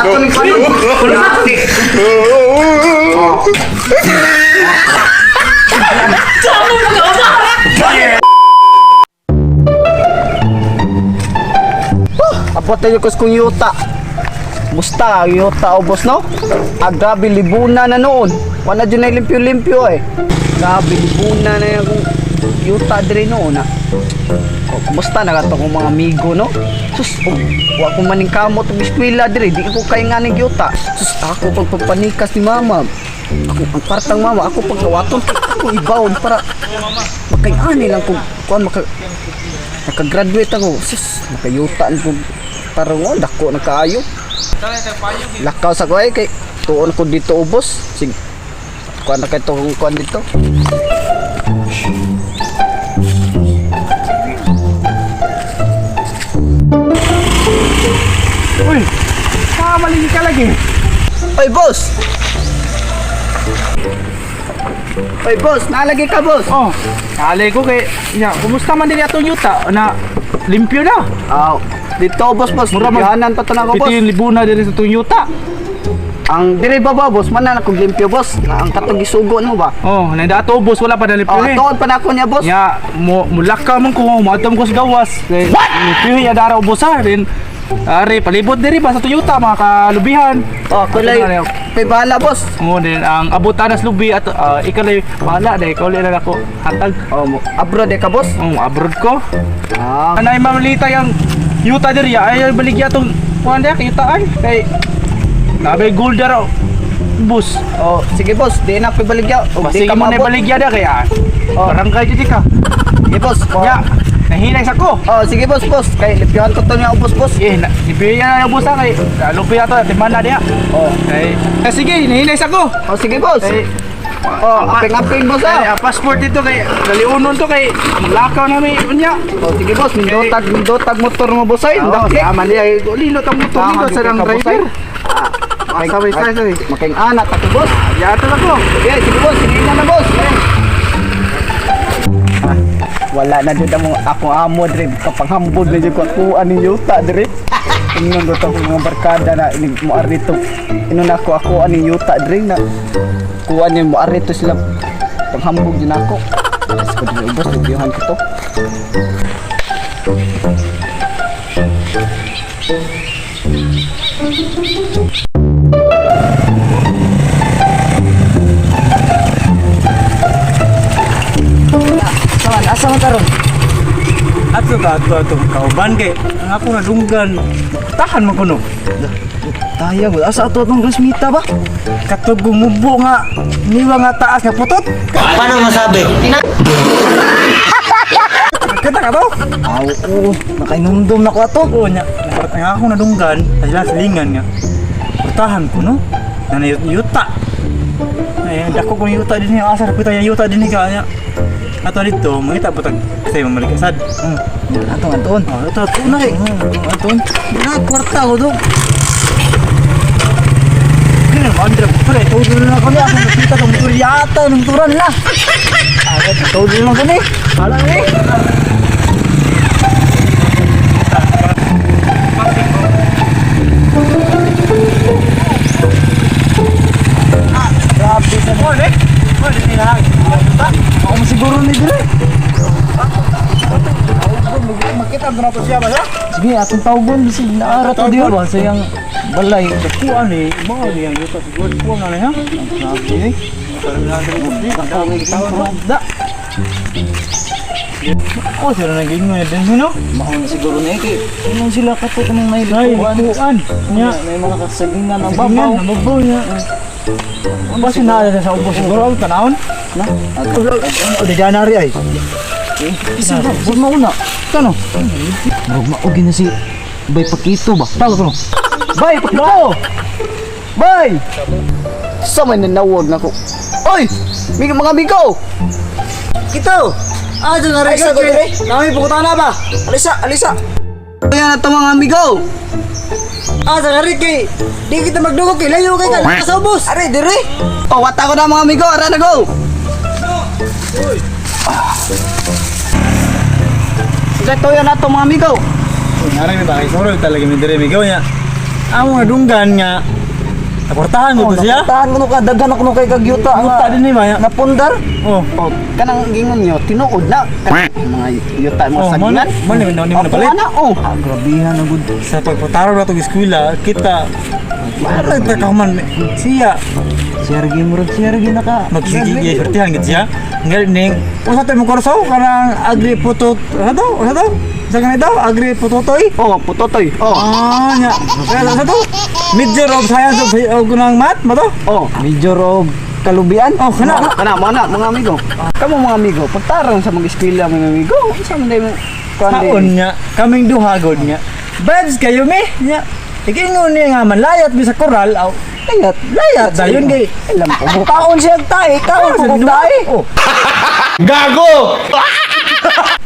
Ako ni kuno. Abot tayo kus kung yuta. Musta ang yuta o boss no? Ah, grabe libuna na noon. Wala dyan na limpyo-limpyo eh. Grabe libuna na yung yuta dire noon ah. O, kumusta na kato kong mga amigo no? Sus, oh, wa ko maning kamot og eskwela dire, di ko kay nga ning yuta. Sus, ako pagpapanikas ni mama. Ako ang kwartang mama, ako pagkawaton ako ibawon para makay-ani lang kung kuan maka nakagraduate ako. Sus, nakayuta ko tarong oh, dako na kaayo. Lakaw sa ko ay kay tuon ko dito ubos. Sig kuan na kay tuon kuan dito. Uy, maling ka lagi. Oy, boss. Oy, boss, nalagi ka, boss. Oh, kali ko kay nya, kumusta man din atong yuta na limpyo na. Aw, dito boss, boss. Mura man- Mura pa to na ako, boss. Piti libuna diri sa atong yuta. Ang dire ba ba, boss, man na akong limpyo, boss. Na ang katong gisugo mo ba? Oh, nang dato boss wala pa na limpyo Oh, eh. tuon pa na ako niya, boss. Nya, mo mulaka man ko, moadtom ko sa gawas. Kay limpyo ya dara ubusa din. Ari palibot diri ba sa Toyota mga kalubihan. Oh, kulay. Kay bahala, boss. Mo din ang abutan nas lubi at ikalay bahala dai ikaw lang ako hatag. Oh, mo abroad eh ka, boss. Oh, abroad ko. Ah, Anay mamalita yang yuta diri ay baligya tong kuan dia yutaan kay nabay gold dara bus. oh, sige boss, di na ko baligya. Og di Basig ka mo na maabot. baligya dia kaya. Oh. Barangay jud ka. Sige, boss. Oh. Nya, nahinay sa ko. Oh, sige boss, boss. Kay limpyohan ko to niya ubos, boss. Eh, na, nibiya na busa kay lupi ato timana dia. Oh. Kay eh, sige, nahinay sa ko. Oh, sige boss. Kay Oh, aping-aping boss ay, ah. passport dito kay naliunon to kay maglakaw na mi unya. Oh, sige boss, mindotag, mindotag motor mo boss ay. Oo, Daki. sama niya lilo tang motor nito sa nang driver. Making, Sabay sabay. making anak ako boss. Yato na ko. Sige, sige boss, sige na na boss. Ah, wala na jud ang ako amo dire kapanghambod na jud ko ako ani yuta dire. Ingnon do to mga barkada na inig mo arito. Inon ako ako ani yuta dire na kuan niya mo arito sila panghambog din ako. Tapos ko dire boss, libyuhan ko to. Sawan, asa man karon? Ato ka ato ato kauban kay ang ako nadunggan. Tahan man kuno. Taya gud, asa ato atong classmate ba? Katog gumubo nga niwa nga taas nga putot. Paano masabi? Kita ka to? Aw, oo, nakainumdum na ko ato. Oo nya, ang ako nadunggan sila silingan nga. Putahan ko no. Nana yuta. Ay, dako kong yuta din niya asar puta yuta din ka nya. Ato dito, mangita putag kasi mamalik sad. Ato aton. Oh, ato ato na kay. Aton. Na kwarta ko do. Kini mandra pre, todo na ko niya ako nakita kong motor yata ng motoran na. Ay, todo lang kani. Hala ni. Grabe sa Mo ni. Mo ni na. Ako mo siguro ni dire. Makita mo na to siya ba ha? Sige, atong tawgon bisig naara to diha ba sa iyang balay. Kuan ni, mo ni ang yuta siguro kuan na ni ha. Grabe eh. Da. Oh, sila naging nga din no? Mao na siguro ni kay. Ingon sila kato kanang Ay, nailikuan. kuan. Nya. May mga kasagingan ang Babaw, babaw. babaw niya. Basta na sa ubos siguro ang tanawon. Na. O di janari ay. Isa ba? Huwag mauna. Kano? Murag maogi na si Bay Pakito ba? Tawag ko. Bay, pakito! Bay! Sa may nanawag na ko. Oy! May mga amigo! Kito! Ah, doon na rin sa dire. Nami pupunta na ba? Alisa, alisa. Ayan na ito mga amigo! Ah, sa rin kay. Di kita magdugog kay layo kay ka sa ubos. Are, dire! Oh, wata ko na mga amigo! Ara na go! Sa ito yan na ito mga amigo! Ngara mi bakay soro talaga mi dire migaw niya. Ang mga dunggan nga naportahan mo to siya. Naportahan mo no ka daghan ako no kay kag yuta. Yuta din ni ba? Napundar. Oh. Oh, kanang gingon nyo, tinuod na. Kanang mga yuta mga Oh, sagingan. mo ni mo Oh, napalit. ana, oh. Ah, grabihan na gud. Sa pagputaro na itong eskwela, kita Para ta ka man siya Siya ra gyud murag siya ra gyud naka. magsige sortihan gid siya. Ngal ning usa to imong kurso kanang agri putot ano to? Usa to? Sa ganito agri putotoy. Oh, putotoy. Oh. Ah, nya. Kaya sa to? Major of Science of of kunang math ba to? Oh. Major og kalubian. Oh, kana. Kana mo na mga amigo. Kamo mga amigo, pagtarong sa mga eskwela mga amigo, unsa man day mo kuan day? Saon niya, kaming duha gud niya. Babs kayo mi niya. Ikingon niya nga manlayat mi sa koral aw Layat, layat dayon kay Alam ko. Kaon siya og tae, kaon ko og tae. Oh,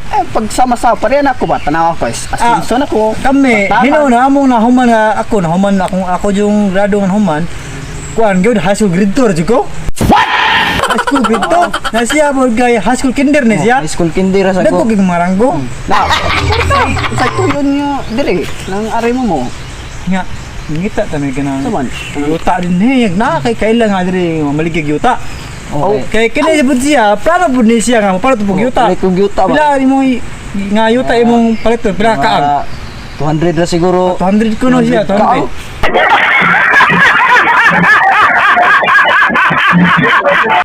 Eh, pag sama-sama pa rin ako ba? Tanaw ako, asinson ako. Kami, Batahan. hinaw na among nahuman nga ako, nahuman akong ako yung grado nga human. Kuan gyud high school grade 2 jud ko. What? High school grade 2. Na siya po kay high school kinder ni siya. High school kinder ra sa Dagko ko. gyud mga ranggo. Na, sa tuyon niyo dire, nang aray mo mo. Nga ngita ta may kanang. Sa man? Yuta din ni na kay kailan nga diri mamaligig yuta. Okay. Kay kini pud siya, plano pud ni siya nga mopalit pud yuta. Palit og yuta ba? Pila imong nga yuta imong paliton, pila kaang? Mga 200 ra siguro. 200 kuno siya, 200.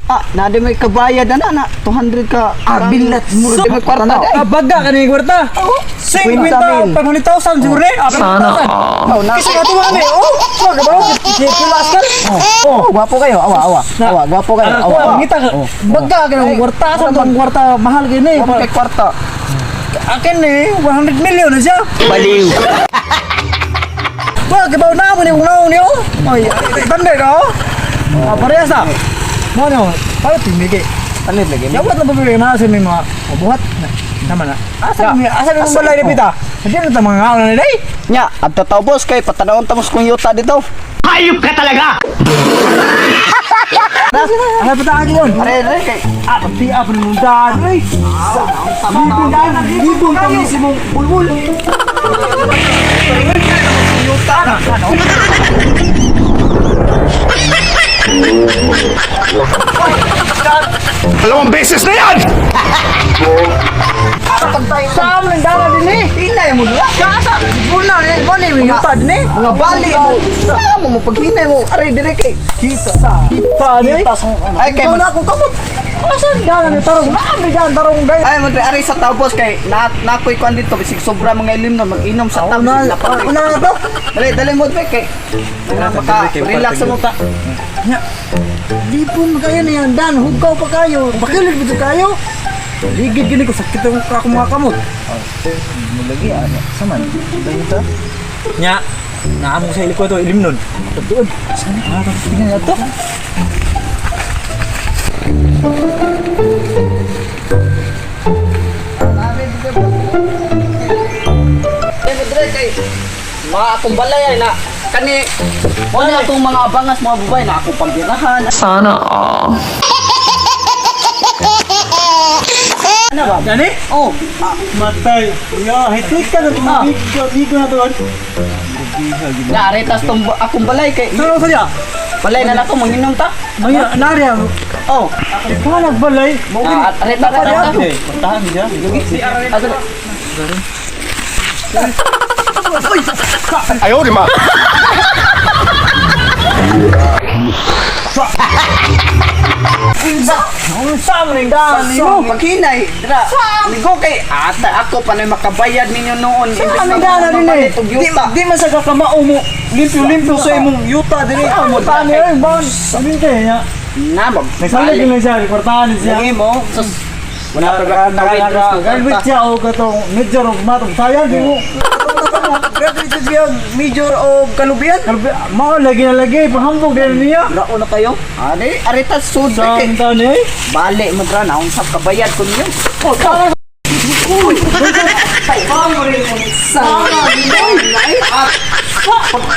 Ah, na di may kabayad na na, 200 ka. Ah, bilat mo Di may kwarta day. Ah, baga ka ni kwarta. 50, 500,000 siguro eh. Ah, 500,000. Oh, na. Kasi nga tuwa ni, oh, tuwa ka ba? Si Pilas ka? Oh, gwapo kayo. Awa, awa. Awa, gwapo kayo. Ah, Awa. kuha, ngita ka. Baga ka ng kwarta, sa tong kwarta mahal kini. Wa kay kwarta. Akin ni 100 million na siya. Baliw. Wah, kibaw na mo ni kung naong niyo. Oy, tanda ka oh. Ah, parehas na. Mo no, para timigi. Palit lagi. Dapat na pabili na sa may mga buhat. Tama na. Asa mi balay ni pita? Hindi na ta mga ngaon na ni day. Nya, at totoo boss kay patanawon ta mo kung yuta dito. Ano pa tayo yun? Are, are kay Ah, pati ah, panundan. Ay, Libon kami si mong bulbul. yuta. Dalawang beses na yan! Saan ang dala din eh? Hinay mo dula. Kaasa? Buna ni, buni mi yuta din eh. Mga bali mo. Sa mo mo paghinay mo. Are dire kay. Kita. Kita ni. Ay kay Ikaw na akong kamot. Asan dala ni tarong? Naami dyan tarong day. Ay mo are sa tao boss kay na nakoy kuan dito bisig sobra mga ilim no mag-inom sa tao. Una, una na to. Dali dali mo dire kay. Maka relax mo ta. Nya. Lipon kayo na yan, dan. Hugaw pa kayo. Bakilid ba ito kayo? Ligid gini ko, sakit ang ako mga kamot. Mulagi ano. Saman. Dayon ta. Nya, naamo ko sa iliko ito, ilim nun. Tuod. Saan? Ah, tingnan niya to. Dali mo dire kay mga akong balay ay na kani mo na akong mga abangas mga babae na akong pambirahan. Sana all. Ano ba? Gani? Oh, Matay. Ya, hitik ka na tubig. Bigo na to. na aretas tong akong balay kay Saan ako siya? balay na nako manginom ta. Mga, nari ang. Oh, Kalag balay. ah, areta ta ta. Tahan siya. Ato Ayaw, di ma! Unsa man ang daan So, paghinay, dra. Ligo kay ata ako pa na makabayad ninyo noon. Imbes Saan na ang dana din eh? mapalit og Di, yuta. di man sa kakamao mo. Limpyo-limpyo sa imong yuta dire. Mo tahan niya, eh, ban. Sabihin kayo niya. Na, Nagsalig magbalik. lang siya, reportahan siya. Lagi mo. Sus. Wala pa ba Graduate siya o katong major of math of science. Di mo. Graduate siya major og kalubian. Mao lagi na lagi, pahambog din niya. Rao na kayo. Ani, areta sud Sa kay. taon eh. Bali mo dra na unsap kabayad ko ninyo. Oh, Uy! Sa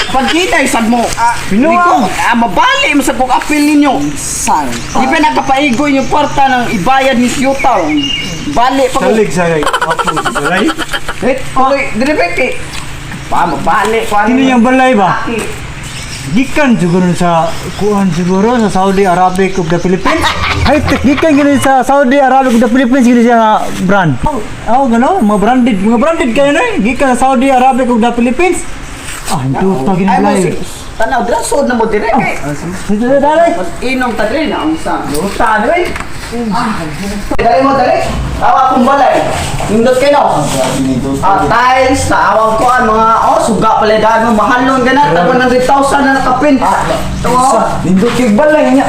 paghinay sad mo. Pinuang. Ligo, mabali mo sa kong apil ninyo. Sang. Di pa nakapaigoy yung kwarta ng ibayad ni Siyutaw. Bali pa ko. Salig siya kay. Apo, salig. Eh, tuloy, dire ba kay Pa, mabalik ko. Kini yung balay ba? Gikan siguro sa kuan siguro sa Saudi Arabic ug the Philippines. Ay, gikan gini sa Saudi Arabic ug the Philippines gini siya nga brand. Oh, gano, mga branded kayo na eh. Gikan sa Saudi Arabic ug the Philippines. Ah, hindi pa gini Ay, mo balay. si tanaw dira sud na mo dire kay. Dito dali. Mas inom ta dire na unsa. Luta dire. Ah, dali mo dali. Tawa akong balay. Nindot kay no. Ah, tiles, taawag ko ang mga oh suga pala dahil mo mahal nun ganat tag 100,000 na nakapin. Sa nindot kay balay niya.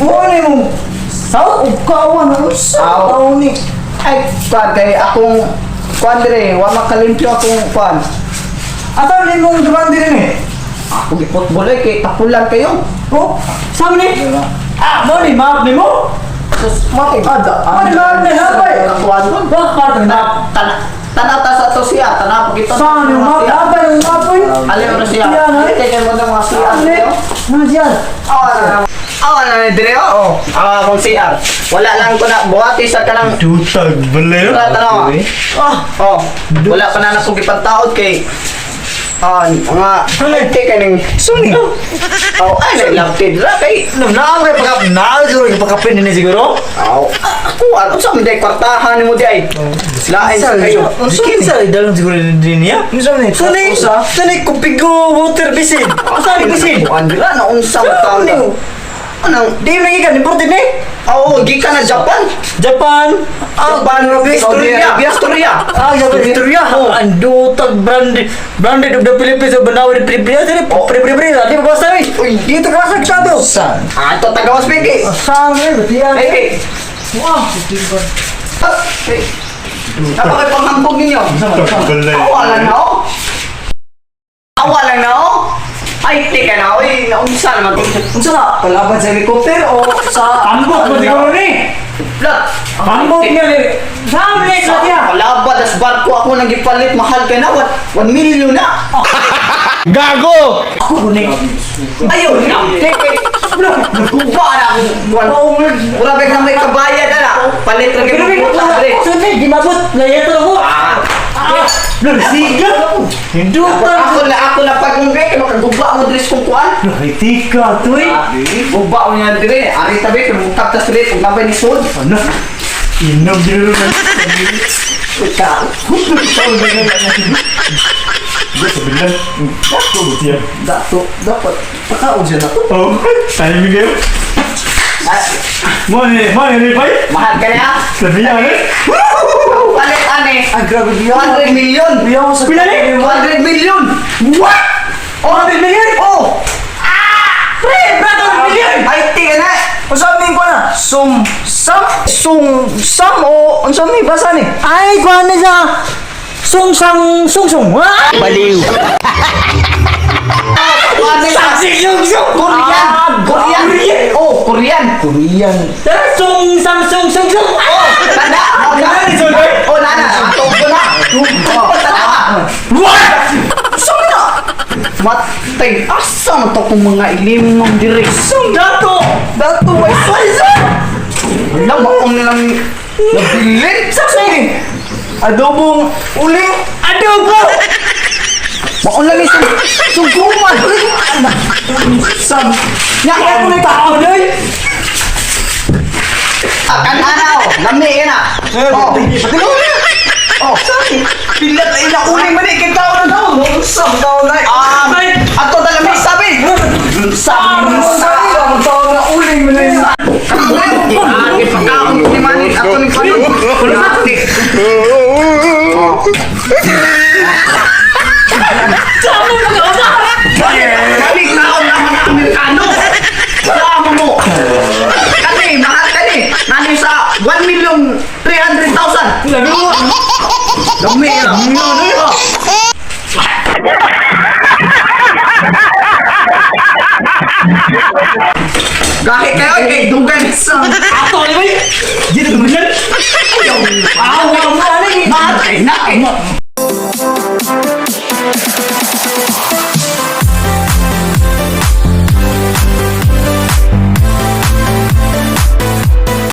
Mo ni mo. Saw og kawan unsa Aw. taon ni. Ay, kuan kay akong kuan dire, wa makalimpyo akong kuan. Asa ni mong brand din eh? Ako gipotbol ay kay tapulan kayo. Oh, sa ni? Ah, mo ni map ni mo. Sus, mo kay Ada. Mo ni map ni hapay. Kuan nun. Bakit na? Tanaw ta sa to siya, tanaw pag ito. Saan yung map? Hapay yung map oy. Aliw na siya. Yan, ay. Kaya mo ng mga siya. Ano? Ano siya? Awa na. Awa na ni dire oh. Awa akong CR. Wala lang ko na buhati sa kanang Tutag balay. wala tanaw. Ah, oh. Wala pa na akong gipantaod kay ah, mga Suni. kay kaning Suni. Oh, ay nag-love ra kay No, naa kay pagka naa siguro kay pagkapin ni siguro. Oh, ako ano sa man kwartahan nimo di ay. Lain sa kayo. Unsa ni? Kinsa dalon siguro din niya. Unsa ni? Suni, Usa? suni kupigo water basin. Asa ni basin? Kuan dira na unsa man Saan taon. ni? Anang Di mo gikan imported ni. Oh, gikan na Japan. Japan. Ah, Japan, Saudi Arabia, Australia. Ah, Japan Victoria. Ang dutag branded branded of the Philippines of Banawe Pre pre pre pre pre pre. Di ba basta eh? Uy. Dito ka sa kado. Sa. Ah, ito tagawas Beki. Saan eh? Batiyan. Beki. Wah. Ah, eh. Apa kayo panghambog ninyo? Awa lang na oh. Awa lang na oh. Ay, tika na oy, naunsa naman. Unsa na? Palaban sa helicopter o sa Ambot mo siguro ni. Lot. Ambot niya ni. Saan ni sa tiya? Palabad as barko ako nang gipalit mahal kay na 1 million na. Gago! Ako ni. Ayun na. Teke. Naguba na akong Grabe na may kabayad na. Palit ra kay Grabe mo. ka. Suni ginabot na yeto ko. Ah. Ah, siga. Hindutan. Ako na pag kay makaguba mo diri sa kong kuan. Ay, tika, tuy. Guba mo niya diri. Ari tabi kay mutag ta street ug nabay ni sud. Ano? Inom din naman. Ikaw. Dato dapat pakaon siya na to. Oh, timing kayo. Mo ni, mo ni Ripay. Mahal ka niya. Sabi niya, ano? Palit ani. Ay grabe biya. 200 million. Biya mo sa Pila ni? 200 million. What? 100 million? Oh. Pre, brother, million! Ay, tika na. Unsa ni ko na? Sum sam sung sam o unsa ni basa ni? Ay, kuha na siya. Sung sang sung sung. Ah! Baliw. Sang sung sung. Korean. Korean. Oh, Korean. Korean. Sung sang sung sung sung. Oh, tanda. Oh, na. Oh, nana. Ato ko na. Oh, tanda. What? Saan na? Matay. Asa na to kung mga ilim ng dire? Sung dato. Dato may size. Wala, maong nilang nabilin. Saan ni? Adobong uling. Adobo. Maong lang isang suguman. Sam. Nya, Kaya ko na tao doy. Ah, kanana oh. Lami yan ah. Oh. Oh. Pilat ay na uling man eh kay tao na daw. Sam tao na. Ah, ato talami sabi. Sabi. Sam tao na uling man eh. Ah, ipakaon ko ni Manit ato ni Kanon. Kulati. Kami kaon na mga Amerikano. Sama mo. Kani, mahal kani. Nani sa 1,300,000. Lami mo. Lami na. Gahi kayo, kay dugan. Ato ni bay. Dito ko man. Aw, aw, ano ni? Mahal kay na eh.